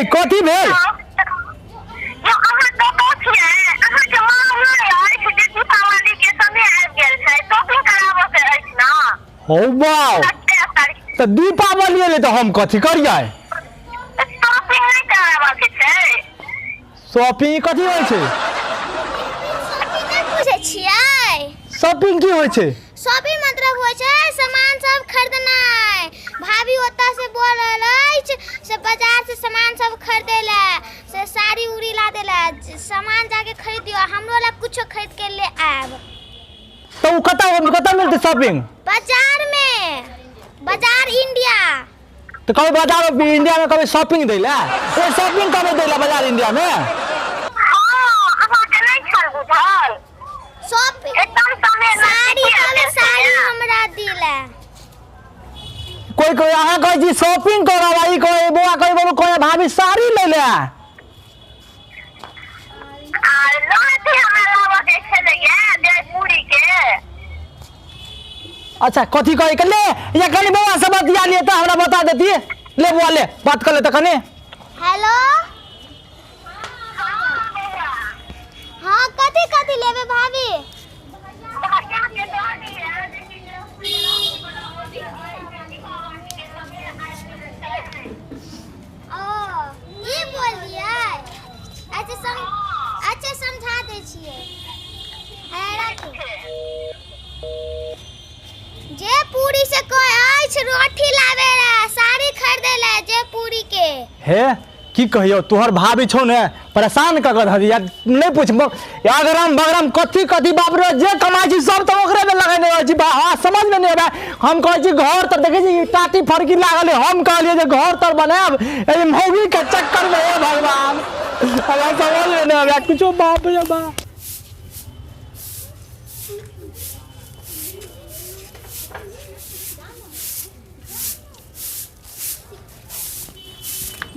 ये कथी भेल? यौ अहाँ कतऽ छियै? अहाँके मालूम नहि अछि जे दीपावली के समय आबि गेल छै, शॉपिंग कराबऽ के अछि ने। हौ बाउ, 27 तारीख। तऽ दीपावली एलै तऽ हम कथी करियै? शॉपिंग नहि कराबऽ के छै? शॉपिंग कथी होइ छै? शॉपिंग नहि बुझै छियै? शॉपिंग की होइ छै? शॉपिंग मतलब होइ छै सामान सब खरीदनाइ। भाभी ओतऽ से बोल रहल अछि से बाजार से सामान सब खरीदे ला, से साड़ी उड़ी ला दे ला, सामान जाके खरीद दियौ, हमरो ला कुछो खरीद के ले आयब। तऽ ओ कतऽ कतऽ मिलतै शॉपिंग? बाजार में, बाजार इंडिया। तऽ कहबै बाजार इंडिया में कहबै शॉपिंग दै ला? ओ शॉपिंग कहबै दै ला बाजार इंडिया में? हँ, अहाँके नहि छल बुझल? शॉपिंग एकदम समय साड़ी नजदीके कहबै आबि गेल साड़ी छै ने। हमरा दिला। कोई कोई अहाँ कहै छी शॉपिंग करब आ ई कहै बौआ कहै बाबू कहै भाभी साड़ी लै ले। आ लहठी हमरा लाबऽ के छलैया जयपुरी के। अच्छा कथी कहै के ले या कनि बौआ से बतिया लिए तऽ हमरा बता देती। ले बौआ ले बात कर ले तऽ कनि। हेलो। हाँ, कथी कथी लेबे भाभी? ओ ई बोललियै? अच्छा सम अच्छा समझा दै छियै। हे राखू। जे पूरी से कोई अछि रोटी लाबे ला, साड़ी खरीदे ला जे पूरी के। हे की कहियौ, तोहर भाभी छौ ने परेशान कऽ कऽ धऽ दिया। नहि पूछ अगरम बगरम कथी कथी, बाप रे, जे कमाइ छी सब तऽ ओकरे में लगेने रहै छी। बा हमरा समझमे नहि आबै। हम कहै छी घर तर देखै छी टाटी फड़की लागल है, हम कहलियै जे घर तर बनायब एहि मौगीके चक्करमे। हे भगवान, हमरा समझमे नहि आबै कुछो, बाप रे बाप।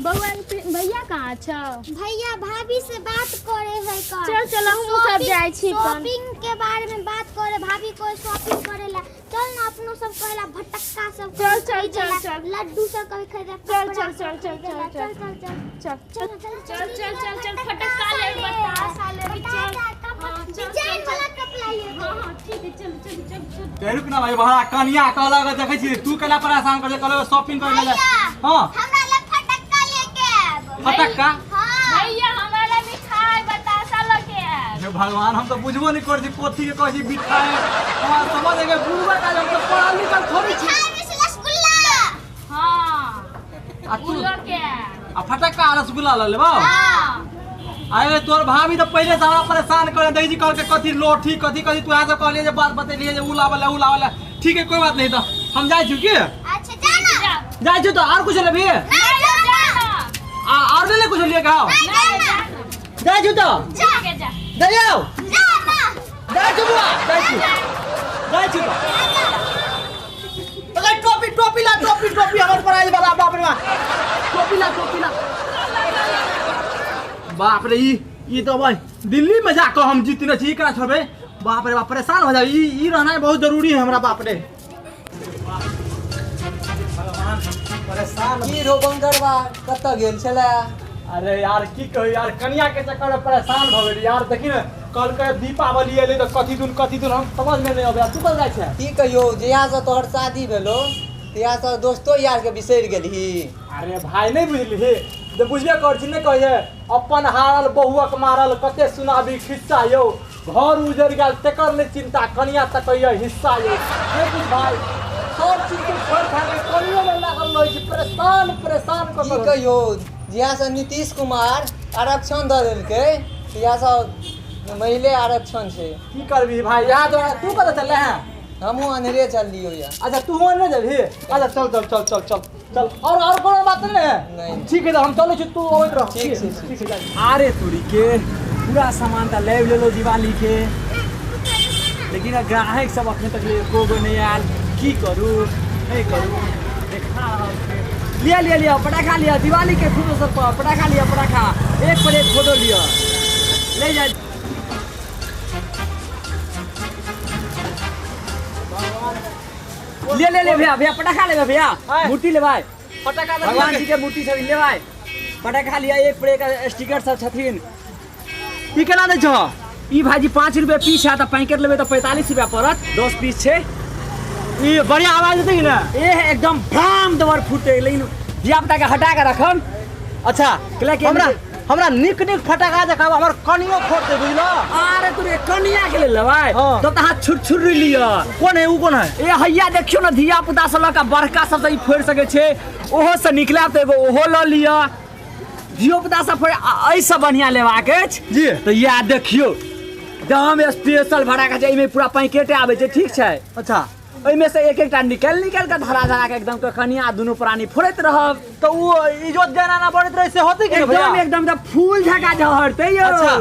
बौआ भैया कहाँ छौ? भैया भाभी से बात करे है का। चल चल हमहूँ सब जाइ छी अपन। शॉपिंग के बारे में बात करे भाभी को, शॉपिंग करे ला चल ना, अपनो सब कहेला भटक्का सब चल, चल, खरीदे ला, चल, चल। लड्डू सब कभी खरीदे, चल, कपड़ा चल, सब चल, चल, खरीदे ला, चल, चल चल चल चल चल चल चल, चल, चल, चल, फटक्का ले, बतासा ले, चल। हाँ, चल, डिजाइन चल, वाला कपड़ा ले। हाँ हाँ ठीक है, चल चल चल चल। ते रुक ना भाई, बड़ा कनिया कहलक देखै छी तू केना परेशान कर कहलक शॉपिंग करे ले। भैया, हां। हमरा ला फटक्का लेके आएब। फटक्का? हां। भैया हमरा ला मिठाई बतासा लेके आएब। हे भगवान, हम तो बुझबो नहीं कर छी कथी के कहै छी मिठाई। हमरा समझ के बुझबा का, हम तो पढ़ल लिखल थोड़ी छी। मिठाई में से रसगुल्ला। हाँ। आ तू उ लेके आएब। आ फटक्का आ रसगुल्ला ल लेबौ? हाँ। अरे तोर भाभी तो पहले से हमरा परेशान करे देखै छी, कहलकै कथी लोठी कथी कथी। तू सब कहलियै जे बात बतेलियै जे उ लावल उ लावल। ठीक है, कोई बात नहीं, तो हम जाइ छी की? अच्छा जाना। जाइ छी तो और कुछ लेबही? नहीं जाना। आ और ले ले कुछ लिए का? नहीं जाना। जाइ छी तो ठीक है, जा। जाइयो। जाना। जाइ छी बुआ, जाइ छी, जाइ छी तो। अरे टोपी टोपी ला, टोपी टोपी हमर पर आइल वाला, बाप रे बाप, टोपी ला टोपी ला। बाप रे, ई ई तो भाई दिल्ली में जाकर हम जीतने छी, एकरा छोड़बे? बाप रे बाप, परेशान हो जाए। ई ई रहना बहुत जरूरी है हमरा। बाप रे भगवान, परेशान। की रो बंगरवा, कतऽ गेल छलै? अरे यार की कहू यार, कनिया के चक्कर में परेशान भऽ गेली यार। देखी ने कहलकै दीपावली एलै तऽ कथी दुन कथी दुन, हम समझ में नहीं अबै। तू कतऽ जाइ छै? की कहियौ, जहियासँ तोहर शादी भेलो तहियासँ दोस्तो यारके बिसरि गेलही। अरे भाई नहीं बुझलिही जे बुझबे कर छी, नहीं कहिए अपन हारल बहुअक मारल कते सुनाबी खिस्सा यौ, घर उजड़ गेल तेकर नहीं चिंता, कनिया तकैया हिस्सा यौ। नहीं बुझ भाई, सब चीज के छोड़ छाड़ के कनियो में लागल रहै छी, परेशान परेशान कऽ की के। कहियौ, जहियासँ नीतीश कुमार आरक्षण दऽ देलकै तहियासँ महिले आरक्षण छै। की करबी भाई, यहाँ तो तू कतऽ चलले हैं? हमहूँ अन्हरे चललियौ या। अच्छा तू ओने जेबही? अच्छा चल चल चल चल चल चल। और कोनो बात नहीं है? नहीं। ठीक है, तो हम चलै छी, तू अबैत रह। ठीक छै, ठीक छै, जाइ। अरे तोरी के पूरा सामान तऽ लाबि लेलहुँ दिवाली के, लेकिन ग्राहक सब अखन तक ले एको गो नहि आयल। की करू नहि करू, देखा रहल छै। लिअ लिअ लिअ पटाखा लिअ, दिवाली के शुभ अवसर पर पटाखा लिअ, पटाखा एक पर एक फोटो लिअ, ले जा। ले ले ले भैया, भैया पटाखा लेबै भैया? आय। मूर्ति लेबै? पटाखा तऽ भगवान जी के मूर्ति सब लेबै? पटाखा लिअ, एक पर एक स्टिकर सब छथिन। ई केना दै छह? ई भाईजी 5 रुपये पीस है, तऽ पैकेट लेबै तऽ 45 रुपया पड़त, 10 पीस छै। ई बढ़िया आवाज देतै कि ने? ए एकदम भ्राम दबर फूटतै, लेकिन धिया पुता के हटा के रखम। अच्छा, कैला कि हमरा हमरा नीक नीक फटाका देखाब, हमर कनियो फोड़तै, बुझलो? अरे तोरे कनिया के लेल लेबै? हाँ। तब तऽ अहाँ छुरछुर्री लिअ। कोन है उ, कोन है? ए हैया देखियौ ने, धिया पुता से लऽ कऽ बड़का सब तऽ ई फोड़ि सकै छै, ओहो से निकलब तऽ एगो ओहो लऽ लिअ। धियो पुता सब फोड़े। एहिसँ बढ़िआँ लेबाक अछि जी। तऽ इएह देखियौ, दाम स्पेशल भराका छै, एहिमे पूरा पैकेटे आबै छै, ठीक छै? अच्छा। ओहिमे से एक एकटा निकालि निकालि कऽ धरा धरा कऽ एकदम के कनिया दुनू प्राणी फोड़ैत रहब। तऽ उ इजोत जेना ना बढ़ैत रहै से होतै कि नहि भैया? एकदम एकदम, तऽ फूल झका झहरतै यौ। अच्छा,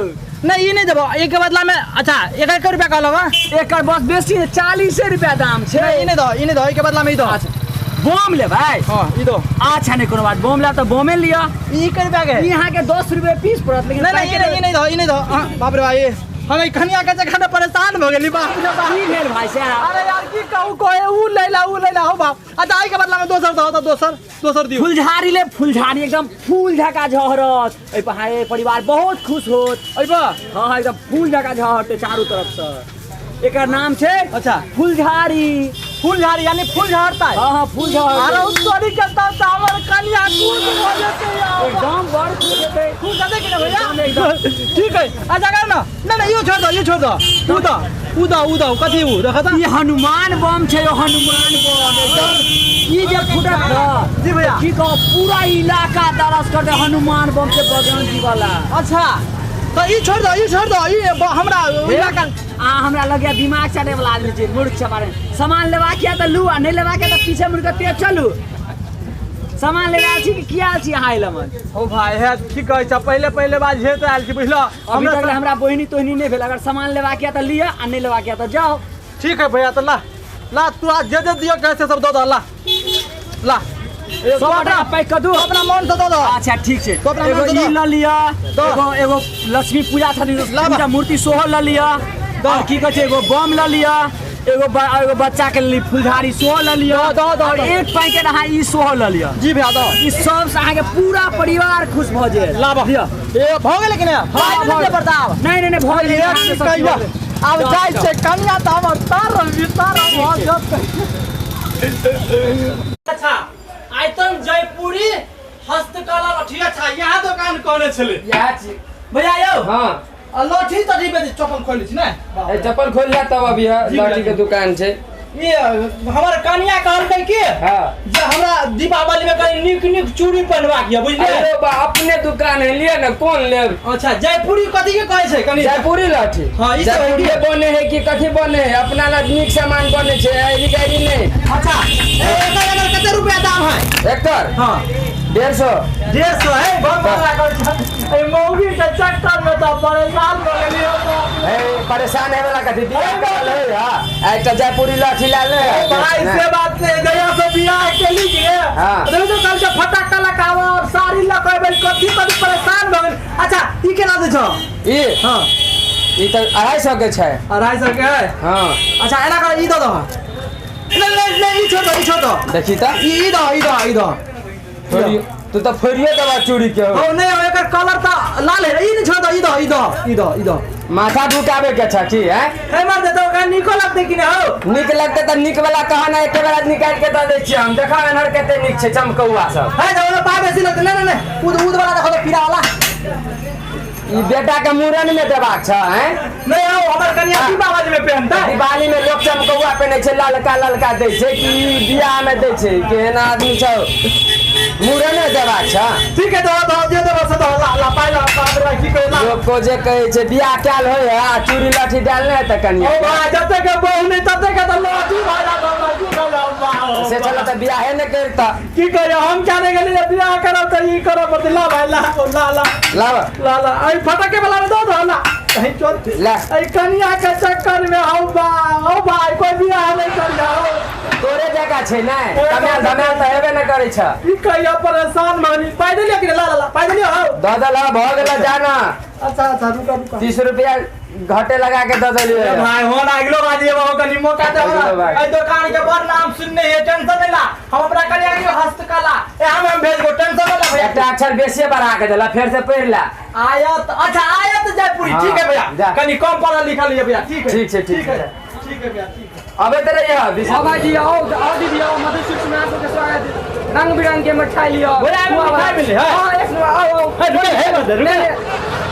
नहीं ई नहीं देबो, एक के बदला में। अच्छा, एक एक रुपया कहलौ हँ? एकर बस बेसी नहि, 40 रुपया दाम छै। नहीं, ई नहीं दो, ई नहीं दो, एक के बदला में ई दो। अच्छा, बम लेबै? हाँ, ई दो। अच्छा, नहीं कोनो बात, बम लेब तऽ बमे लिअ। ई के रुपया के? ई अहाँके 10 रुपये पीस पड़त, लेकिन नहीं नहीं, ई नहीं, ई नहीं दो, ई नहीं दो। हाँ, बाप रे भाई, हम ई कनिया के जगह में परेशान भ गेली, बाप रे बाप। की भेल भाई साहब? अरे यार की कहू, कहे ऊ लैला ऊ लैला, हो बाप। अच्छा, एहि के बदला में दोसर दो, तऽ दोसर दोसर दियौ। फुलझाड़ी ले, फुलझाड़ी एकदम फूल झका झहरत, एहि पर अहाँके परिवार बहुत खुश होत। एहि पर? हाँ हाँ, एकदम फूल झका झहरतै चारू तरफ से। एकर नाम छै अच्छा। फुलझाड़ी। फूलझाड़ी यानी फूल झड़ता है? हाँ हाँ, फूल झहरतै। अरे उस तोरी के तब तो हमर कनिया खुश भ जेतै यार। एकदम बड़ खुश हेतै। खुश हेतै कि ना भैया? एकदम, एकदम। ठीक है, अच्छा कर ना, नहीं नहीं, यो छोड़ दो, यो छोड़ दो, ऊ दो, ऊ दो, ऊ दो, कथी ऊ देखो तो। ई हनुमान बम छै यौ, हनुमान बम एकदम, ई जे फुटत न जी भैया। की कहू, पूरा इलाका दरस करतै हनुमान बम के, बजरंग जी वाला। अच्छा, तो ई छोड़ दो, ई छोड़ दो, ई हमरा इलाका। आ हमरा लगैया दिमाग चले वाला आदमी छै, मूर्ख छै बारे। सामान लेबाक यऽ तऽ लू, आ नहि लेबाक यऽ तऽ पीछे मुड़ि कऽ तेज चलू। सामान लेने आयल छी कि किया आयल छी अहाँ एहि लमन? ओ भाई, हे की कहै छ, पहिले पहिले बार जे तऽ आयल छी, बुझलो? अभी हमरा तक हमरा बहिनी तोहिनी नहि भेल। अगर सामान लेबाक यऽ तऽ लिअ, आ नहि लेबाक यऽ तऽ जाउ। ठीक है भैया, तऽ ला ला, तू आज जे जे दियो कहै से सब दऽ दऽ, ला ला। ए, सब तू अपना अपना पैक कऽ दू। तू अपना मन से दऽ दऽ। अच्छा ठीक छै। तो अपना एगो मन से ई दऽ। लऽ लिअ, दऽ। एगो एगो लक्ष्मी पूजा छथिन ला बा। पूजा मूर्ति सेहो लऽ लिअ, दऽ। और की कहै छै, एगो बम लऽ लिअ, एगो एगो बच्चा के लिए फुलझाड़ी सेहो लऽ लिअ। दऽ, दऽ, दऽ, और दऽ। एक पैकेट अहाँ ई सेहो लऽ लिअ। जी भैया, दऽ। ई सबसँ अहाँके पूरा परिवार खुश भऽ जायत। लाबऽ। लिअ। ए भऽ गेलै कि नहि? हाँ, भऽ गेलै प्रताप। नहि नहि नहि, भऽ गेलै। ए, अहाँके की सब चीज कहियौ? भऽ गेलै। आब जाउ, जाइ जाउ। छै कनिया तऽ हमर तार विस्तार भऽ जेतै। अच्छा, आइतन जयपुरी हस्तकला लठी। अच्छा, यहाँ दोकान कहने छलै इएह छी भैया यौ? हाँ। आ लठी तठी बेचै? चप्पल खोलै छी ने? ए, चप्पल खोल लिया तब अभी है। जी, लठी के जी। दुकान छै। ई हमर कनिया कहलकै कि हाँ। जे हमरा दीपावली में कनि नीक नीक चूड़ी पहिनबाक यऽ, बुझलियै? अरे बा, अपने दुकान है, लिअ ने, कोन लेब? अच्छा, जयपुरी कथी के कहै छै कनि? जयपुरी लाठी। हाँ, ई सब है जयपुरी की? बने है कि कथी बने है? अपना ला नीक सामान बने छै, ऐरी गैरी नहीं। अच्छा, ए, एकर एकर कते रुपया दाम है? एकर? हाँ। 150। 150 है, बहुत महंगा करै छै। ए मौगी के चक्कर में तऽ परेशान भऽ गेलियै हम। ए, परेशान है वाला कथी? बियाह करल है, हाँ। आ एकटा जयपुरी लाठी ला ले। भाई से बात नहीं, जहिया से बियाह केली के हाँ। देखो तो कल के फटाका लगावा और साड़ी लगेबै, कथी कथी परेशान भऽ गेल। अच्छा, ई केना दै छौ? ई? हाँ। ई तऽ 250 के छै। 250 के है? हाँ। अच्छा, एना कर, ई दऽ दह। नहीं नहीं नहीं, ई छोड़ दो, ई छोड़ दो। देखी तऽ। ई दऽ, ई दऽ, ई दऽ। फोड़ियो तू तऽ फोड़ियो देबा चूड़ी के। ओ नहीं, ओ एकर कलर तऽ लाल है। ई नहीं, छोड़ दो, ई दऽ, ई दऽ, ई दऽ, ई दऽ। माथा ढुकाबे के छ की है? हे मार दे तो ओकरा नीको लगतै कि नहीं हो? नीक लगतै तऽ नीक वाला कह ना, एके बेरा निकालि के दऽ दै छियै हम। देखा एन्हर कते नीक छै चमकौआ सब। है तो ओमे पाय बेसी लगतै। नहीं नहीं नहीं, उद उद वाला देखो तो, पीला वाला। ई बेटा के मूड़न में देबाक छ हैं? नहीं हो, हमर कनिया दीपावली में पहनतै। दिवाली में लोग चमकौआ पहनै छै, ललका ललका दै छै कि बियाह में दै छै? केहन आदमी छौ, मूड़न में देबाक छ। ठीक है, तो दो दे दो से दो, ला ला पाय ला, बाप रे, की कहै ला। लोग को जे कहै छै बियाह कयल होय है आ चूड़ी लठी देल नहि हेतै कनिया ओ के। भाई, जते के बहू नहीं तते के तो लाठी भाई ला बाबा, की कहै बाबा। से चल तऽ बियाहे नहि करता। की कहै, हम क्या नहीं गेली बियाह करब तऽ ई करब पड़तै। ला भाई, ला ला ला। लाब। ला ला, आई फटके वाला में दो दो, ला कहीं चल। ला। आई कनिया के चक्कर में हौ बा, हौ भाई, कोई बियाह नहीं कर जाओ। तोरे जगह छै ने, कमायल धमायल तऽ हेबे नहि करै छ। की कहिया परेशान मानी। पाइ दे लिया कि ला ला ला, पाइ दे लिया हौ। दऽ देलह, भऽ गेल, जाना। अच्छा अच्छा, रुका रुका। 30 रुपया घटे लगा के दऽ देलियै। ए भाई, हो ना, अगलो बाजी हो, कनी मौका दे अगिलो हमरा। बार। एहि दुकान के बड़ नाम सुनने है, टेंशन नहीं ला। हम अपना कन्या के हस्तकला ए हम भेज दो, टेंशन नहीं ला भैया। एकटा अक्षर बेसिए बढ़ा के देला, फेर से पढ़ि ला। आयत, अच्छा आयत जयपुरी। हाँ, ठीक है भैया, जा। कनी कम पढ़ल लिखल है भैया। ठीक है, ठीक छै, ठीक ठीक है, छै। ठीक है भैया, ठीक है। अबे तऽ रहिए बीस। हाँ भाईजी, आओ आओ दीदी आओ, मधु स्वीट्स में आप सबके स्वागत है। रंग बिरंग के मिठाई लियो। बोला, एमे मिठाई मिले है? हाँ, एक नंबर, आओ आओ। हे, रुके, हे, रुके, रुके। नहीं, नहीं,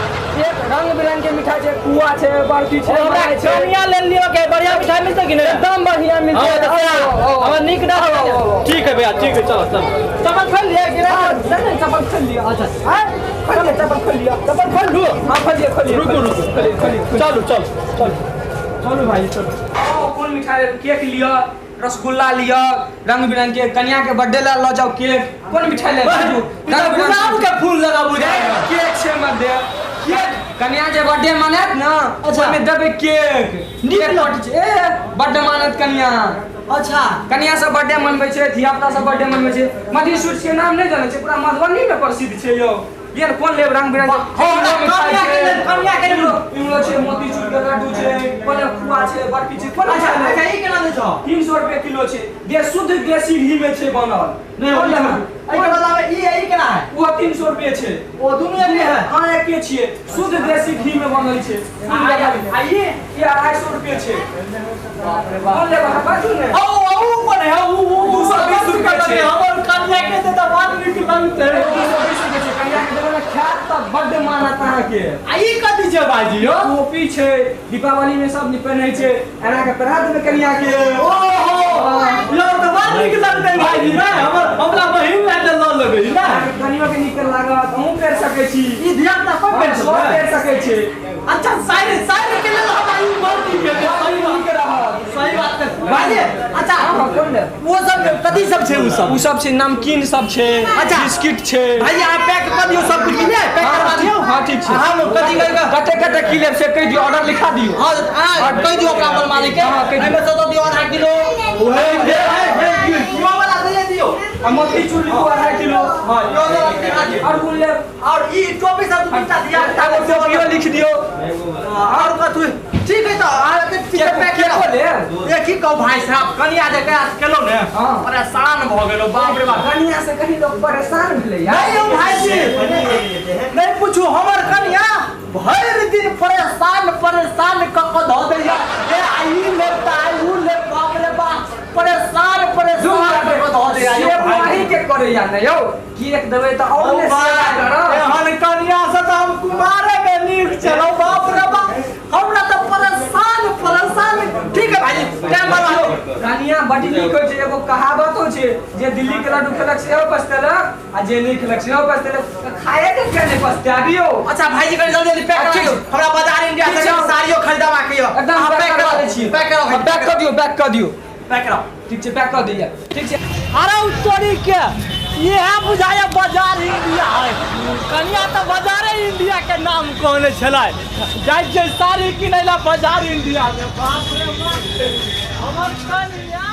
एक रंग बिरंग के मिठाई छै, पुआ छै, बर्फी छै, हमरा मलाई छै। कनिया ले लियो के बढ़िया मिठाई मिलतै कि नहि? एकदम बढ़िया मिलतै। हाँ, तऽ आओ, आओ, आओ। हमरा नीक ना। आओ, आओ, आओ। ठीक है भैया, ठीक है, चलो चलो। चप्पल खोल लिया कि हाँ, नहीं, नहीं, चप्पल खोल लियो। अच्छा। हाँ, खोल लियो, चप्पल खोल लियो। चप्पल खोल लू। हाँ, खोल लियो, खोल लियो। रुकू, रुकू। खोलिए, खोलिए, खोलिए। चलू चलू चलू चलू भाई चलू। आओ, कोन मिठाई लेब? केक लिअ, रसगुल्ला लिअ, रंग बिरंग के कनिया के बर्थडे ला लऽ जाउ केक। कोन मिठाई लेब? ई तऽ गुलाब के फूल लगा बुझाइ। केक छै मध्य केक, कनिया जे बर्थडे मनायत ने, अच्छा। ओहिमे देबै केक। नीक केक कटै छै। ए बर्थडे मानत कनिया। अच्छा। कनिया सब बर्थडे मनबै छै, धिया पुता सब बर्थडे मनबै छै। मधु स्वीट्स के नाम नहि जानै छै? पूरा मधुबनी मे प्रसिद्ध छै यौ। ये कोन लेब रंग बिरंग के? हाँ, कनिया के लेल, कनिया के लेल। इमरो छै, मोतीचूर के लड्डू छै, कोन खुआ छै, बर्फी छै, कोन अच्छा। मिठाई लेब? अच्छा, ई केना दै छौ? 300 रुपए किलो छै। दे शुद्ध देसी घी में छै बनल। नहीं, कोन लेबै? एहिके बदला में ई केना है? ओ 300 रुपए छै। ओ दुनू एके है? हाँ, एके छियै, शुद्ध देसी घी में बनल छै। आ ई? ई 250 रुपए छै। बाप रे बाप। कोन लेबै अहाँ बाजू ने। औ औ कोन है? उ उ 220 रुपए लगे छै। हमर कनिया के दे तऽ बड़ नीक लगतै। 220 रुपए छै। कनिया के देबै ने खायत तऽ बड्ड मानत अहाँके। आ ई कथी छै भाईजी यौ? टोपी छै, दीपावली में सब पहिनै छै, एना के पहिरा देबै कनिया के। ओहो यौ, तऽ बड़ नीक लगतै भाईजी ने। हमर हमरा बहिन लए तऽ लऽ लेबै ने। अहाँके कनियो के नीक लागत, अहूँ पहिर सकै छी। ई धिया पुता सब पहिर सब सकैए? पहिर सकै छै। अच्छा, साइड साइड के लेल हमरा ई बड़ नीक हेतै। सही बात। नीक रहत। सही बात है भाईजी। अच्छा। हाँ, कोन लेब? वो सब कथी सब छै? उ सब उ सब छै, नमकीन सब छै। अच्छा। बिस्किट छै। भाईजी, अहाँ पैक कऽ दियौ सब कुछ, बुझलियै? पैक करवा दियौ। हाँ, ठीक छै। हम कथी कहि कऽ कते कते की लेब से कहि दियौ, ऑर्डर लिखा दियौ। हाँ, अहाँ कहि दियौ अपना अपन मालिक के। हाँ, कहि दियौ। एहिमे से दऽ दियौ आधा किलो। इहो वाला दे दियौ। आ मोतीचूर लिखू 2.5 किलो। हाँ, इहो वाला लिखा दियौ। और कोन लेब? और ई टोपी सब दू तीनटा दिया। एगो टोपियो लिख दियौ। और कथी? ठीक है, तऽ अहाँ एते चीज पैक केको करू। लेब? ए की कहू भाई साहब, कनिया जे कयास केलहुँ ने, हाँ। परेशान भऽ गेलहुँ, बाप रे बाप। कनिया से कहीं लोग परेशान भेलै यार। नहीं यौ भाईजी, नहीं पूछू, हमर कनिया भरि दिन परेशान परेशान कऽ कऽ धऽ दैया। ए आई लेब तऽ आई उ लेब, बाप रे बाप, परेशान परेशान कऽ कऽ धऽ दैया यौ से भाईजी। वही के करैया ने यौ, केक देबै तऽ और ओ ने भाई, सेवा करब। एहन कनिया से तऽ हम कुमारे में नीक छलहुँ। बाप रे बाप, हमरा तऽ परेशान परेशान। ठीक है भाईजी, टाइम बढ़ा। कनिया बड नीक होइ छै। एगो कहावतो छै जे दिल्ली के लड्डू खेलक सेहो पछतेलक आ जे नहि खेलक सेहो पछतेलक, तऽ खाए के किया नहि पछताबियौ? अच्छा भाईजी, कनि जल्दी जल्दी पैक करा ठीक दियौ। हमरा बाजार इंडिया ठीक से छै। साड़ियो खरीदबाक यऽ। एकदम अहाँ पैक पैक करवा कराउ। दै छी। पैक कराउ। पैक कऽ दियौ, पैक कऽ दियौ। पैक कराउ। ठीक छै, पैक कऽ दिअ, ठीक छै। अरे उ तोरी के इएह बुझाइए बाजार इंडिया है। कनिया तऽ बाजारे इंडिया के नाम कहने छलै। जाइ छियै साड़ी किनै ला बाजार इंडिया में। बाप रे बाप, हमर कनिया।